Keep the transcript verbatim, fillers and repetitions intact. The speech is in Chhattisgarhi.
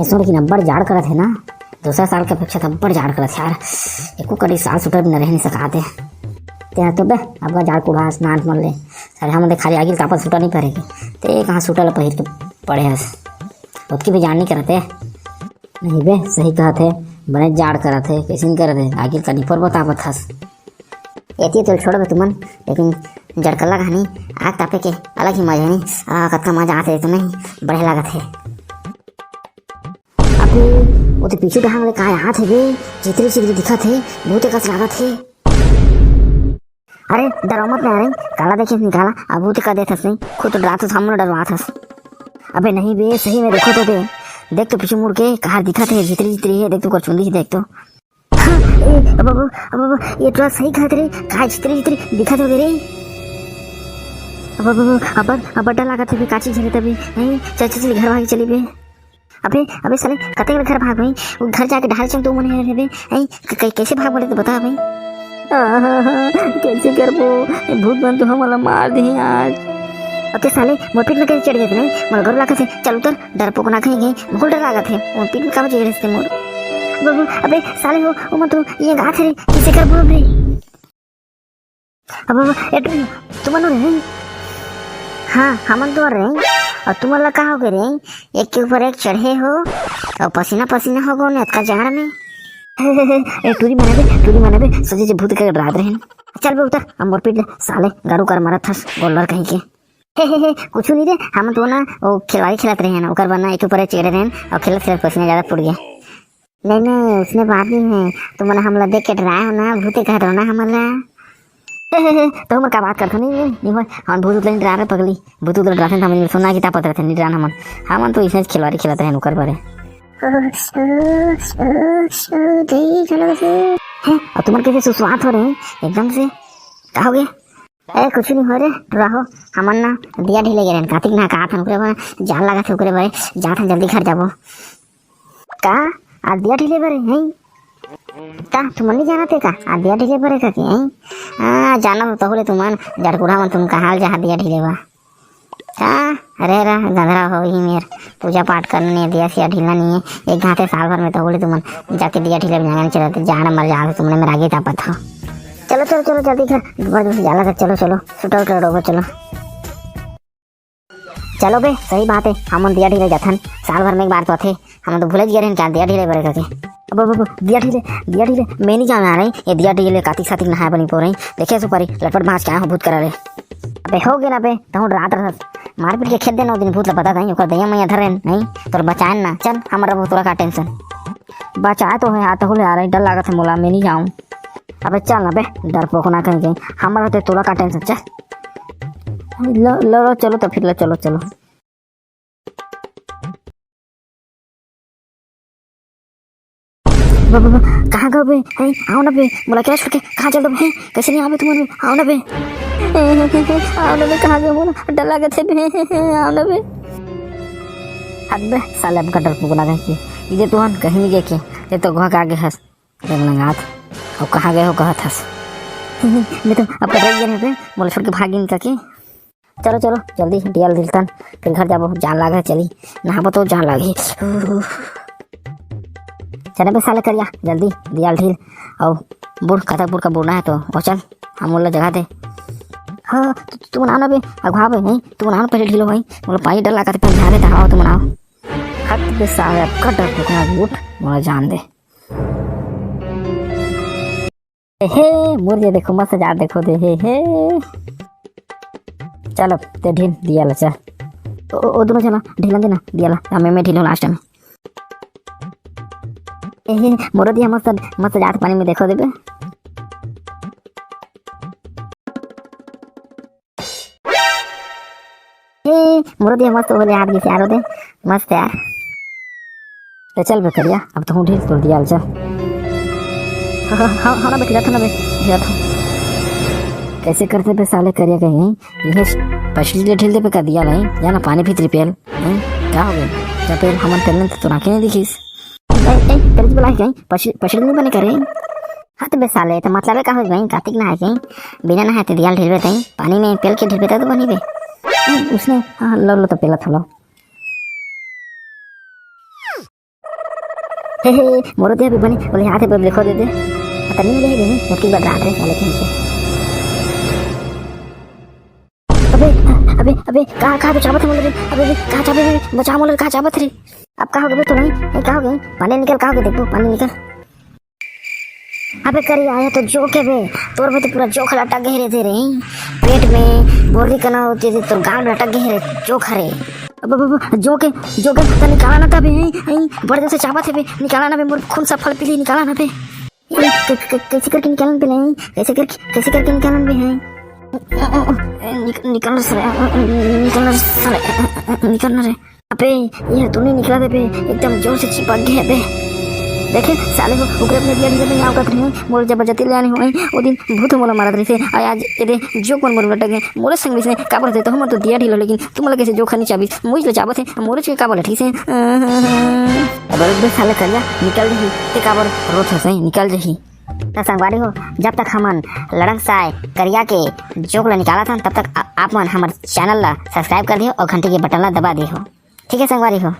सुन, लेकिन अब्बड़ जाड़ करत हे ना, दूसरा साल के अपेक्षा तो अब्बड़ जाड़ करत हे यार। एको कड़ी साल सूटर भी न रहे नहीं सकाते। ते तो बे, अब का जाड़ कुढ़ा स्नान मन ले, सारे हमन दे खाली आगिल तापत सूटर नहीं पहरे के। ते कहाँ सूटर ल पहिर के पड़े हस? ओतकी भी जाड़ नहीं करत हे। नहीं बे, सही कहत हे, बने जाड़ करत हे, कैसे नहीं करत हे, आगिल का निपोर बतावत हस। एती तो छोड़ बे तुमन, लेकिन जड़कल्ला कहानी आग तापे के अलग ही मजा हे नहीं। आ, कतका मजा आते तुम्हें, बढ़िया लागत हे। अबे, वो तो पीछू डहांग ले काय आत हे बे, चितरी चितरी दिखत हे, भूते कस लागत हे। अरे, डरो मत ना रे, काला देखे निकाला, अब भूते का देत हस नहीं, खुद तो डरात हस, हमन डरवात हस। अबे नहीं बे, सही में देखो तो दे, देख तो पीछू मुड़ के, कहाँ दिखत हे, चितरी चितरी हे, देख तो कर चुंदी देख तो। हाँ, ए, अब, अब, अब, अब, ये तो सही कहत रे, काय चितरी चितरी दिखत हो रे। अब, अब, अब, अब, अब डर लागत हे बे, का चीज हे तबे, हैं? चल, चल, चल, घर भाग चली बे। अबे, अबे साले, कते के घर भाग भाई? वो घर जाके ढाल चल दो मने रे बे। ऐ, क-, क-, कैसे भाग बोले तो बता भाई। आहा, कैसे करबो? ये भूत मन तो हमला मार दे आज। अबे साले, मोर पीठ में कैसे चढ़ गए नहीं? मोर गौर लागत हे। चल उतर, डरपोकना कहीं गए। बहुत डर लागत हे। मोर पीठ में काबर चढ़ गए मोर? बाबू, अबे साले हो, ओ मत रो, ये गाथ रे, कैसे करबो बे? अब, अब, ए, तुम, तुमन रे? हाँ, हमन तो रे। और तुमन ला का हो गए रे? एक के ऊपर एक चढ़े हो और पसीना पसीना हो गो ने अतका जाड़ में। ए, टूरी मने बे, टूरी मने बे, सोचे जे भूत के डरात रहे। चल बे उतर, अब मोर पीठ ले, साले, गारू कर मरत हस, गोल्लर कहीं के। हे, हे, हे, कुछ नहीं रे, हम तो ना, वो खिलवाड़ी खेलत रहे हैं ना, ओकर बर ना एक ऊपर एक चढ़े रहे हैं और खेलत खेलत पसीना ज्यादा फूट गया। नहीं, नहीं, उसने बात नहीं है। तुमन हमला देख के डराए हो ना, भूते कहत रहो ना हमला। तो हमर का बात करथो, नहीं, नहीं, नहीं होय। हमन भूत उतले नहीं डरा रहे पगली। भूत उतले डराथन, हमन सोना की तापत रहथन, नहीं डरान हमन। हमन तो इसने खिलवाड़ी खेलत रहन ओकर बरे। ओ, ओ, ओ, ओ, दे, चलो से। हैं, और तुमन कैसे सुसुआत हो रहे हैं एकदम से? का हो गया? ए, कुछ नहीं हो रे, टुरा हो। हमन ना दिया ढीले गे रहन, कातिक ना का थन ओकरे बरे, जाड़ लागत हे ओकरे बरे, जाथन जल्दी घर जाबो। का? आज दिया ढीले बरे, हैं? का, तुमन नहीं जानत हे का? आज दिया ढीले बरे का के, हैं? हाँ, जानत हो तहुले तुमन, जड़कुड़ा मन तुम कहाँ ले जहाँ दिया ढीले बा। का? अरे रा, गंधरा हो ही मेर, पूजा पाठ करना नहीं, दिया सिया ढीलना नहीं है, एक घाते साल भर में तहुले तुमन जाके दिया ढीले बजाना नहीं चलते, जान मर जाओ तुमने मेरा आगे तापत हो। चलो, चलो, चलो, जल्दी कर, बड़ दूर से जाला कर, चलो, चलो, सुटल कर डोबो, चलो। चलो बे, सही बात है, हमन दिया ढीले जाथन, साल भर में एक बार तो आथे, हमन तो भूले गे रहन क्या दिया ढीले बरे करके। अब, अब, अब, दिया ढीले, दिया ढीले, मैं नहीं जाना रही, ये दिया ढीले कातिक सातिक नहाए बनी पो रही, देखे सुपारी, लटपट भांज के आए हो भूत करा रे। अबे हो गया ना बे, तहूँ रात रहस, मारपीट के खेत देना दिन भूत ला बता नहीं, ओकर दया मैया धर रहे नहीं, तोर बचाए ना, चल, हमर रबो तोरा का टेंशन। बचाए तो है, आता हुले आ रही, डर लागत है मोला, मैं नहीं जाऊँ। अबे चल ना बे, डरपोकना कहीं गई, हमर होते तोला का टेंशन, चल। लो, लो, लो, चलो तो फिर लो, चलो, चलो। ब-, ब-, ब-, कहाँ गए बे? हैं, आओ ना बे, मोला क्या छोड़ के कहाँ चल दो बे? हैं, कैसे नहीं आओ बे तुम बे? आओ ना बे। आओ ना बे, कहाँ गए मोला? डर लागत है बे, आओ ना बे। हट बे, साले अब का डरपोकना कहीं के। इधर तो हम कहीं नहीं गए के, ये तो घुआ के आगे हस। अरे लंगात, अब कहाँ गए हो कहत हस? मैं तो अब पकड़ गए थे, मोला छोड़ के भाग गई करके। चलो, चलो, जल्दी दिया ल ढीलथन, फिर घर जाबो, जान लागे चली, नहाबो तो जान लागे। चले बे साले करिया, जल्दी दिया ल ढील, अउ बूढ़, कतक बूढ़ का बूढ़ना है तो, ओ चल, हम मोला जगा दे। हाँ, तु-, तुमन आओ ना बे, अगुआ बे, नहीं, तुमन आओ ना पहले ढीलो भाई, मोला पानी डर लागत है, पहले ढाले तो, आओ तुमन आओ। हट बे साले, अब का डरपोकना, उठ, मोला जान दे। हे, मोर ये देखो, मस्त जात देखो दे, हे, हे। चलो, ते ढील दिया ला, चल। ओ, ओ, ओ, दोनों जना, ढीलन दे ना, दिया ला। हाँ, मैं, मैं ढीलूँ last में। ए, हे, मोरो दिया मस्त, मस्त जात पानी में देखो देबे। ए, मोरो दिया मस्त होले हाथ गिसे यार, दे मस्त यार। तो चल बे करिया, अब तो हूँ ढील तोड़ दिया, चल। हाँ, हाँ, हाँ, हाँ ना बे, ढीला था ना बे, ढीला था। कैसे करते बे साले करिया कहीं, ये पछली ले ढील दे बे कर दिया नहीं, या ना पानी भीतरी पेल, हैं? क्या हो गया? क्या पेल हमन पेल तो तोरा के नहीं दिखिस? ए, ए, तेरे को बुलाए कहीं, पछली, पछली नहीं बने करे। हाँ तो बे साले, तो मतलब है का हो गई, कातिक ना है कहीं, बिना ना है ते दिया ल ढीलबे तई, पानी में पेल के ढीलबे तो बनी बे। ए, उसने, हाँ, लो, लो तो पेला था, लो। हे, हे, मोरो दे अभी बने, बोले, "हाथ हे, बबले, खो दे दे।" पता नहीं मिले हे, नहीं, मोटकी बड़ रात रे, साले के नीचे। अबे, अबे, अबे, कहाँ, कहाँ तो चाबत हे मोला रे? अबे, अबे, कहाँ चाबे रे? बचा मोला, कहाँ चाबत रे? अब का हो गया बे, तो नहीं, ए, का हो गया? पानी निकल, का हो गया? देखो, पानी निकल। अबे करिया, ये तो जोंक हे बे, तोर में तो पूरा जोंक लटक गए रे तेरे, पेट में बोरी कना होती थी, तोर गाल में लटक गए रे जोंक हरे। अब, अब, अब, जोंक हे, जोंक हे, तो निकाला ना था बे, हैं, हैं, बड़ जोर से चाबत हे बे, निकाला ना बे, मोर खून सब फल पीली, निकाला ना बे। ए, क-, क-, कैसे करके निकालन बे, नहीं? कैसे करके, कैसे करके निकालन बे, हैं? निक-, निकल रे साले, निकल रे साले, निकल ना रे। अबे, ये तो नहीं निकला दे बे, एकदम जोर से चिपक गया बे। देखे, साले हो, ओकरे अपने दिया ढीले में आव कत रहे, मोला जबरदस्ती ले आने होए, वो दिन भूत मोला मारत रहे, आ आज एदे जोंक मन मोर लटक गए, मोरे संग से काबर दे तो हमर तो दिया ढीलो, लेकिन तुम लगे से जोंक खानी चाबी, मुझ ले चाबत हे, मोरे के काबर लठी से। अबे रुक बे साले करिया, निकल जही, ते काबर रोत हस, निकल जही। त संगवारी हो, जब तक हमन लड़ंग साय करिया के जोंक ला निकालत हन, तब तक आ-, आप मन हमर चैनल ला सब्सक्राइब कर दिहो और घंटी के बटन ला दबा दिहो। ठीक है संगवारी हो।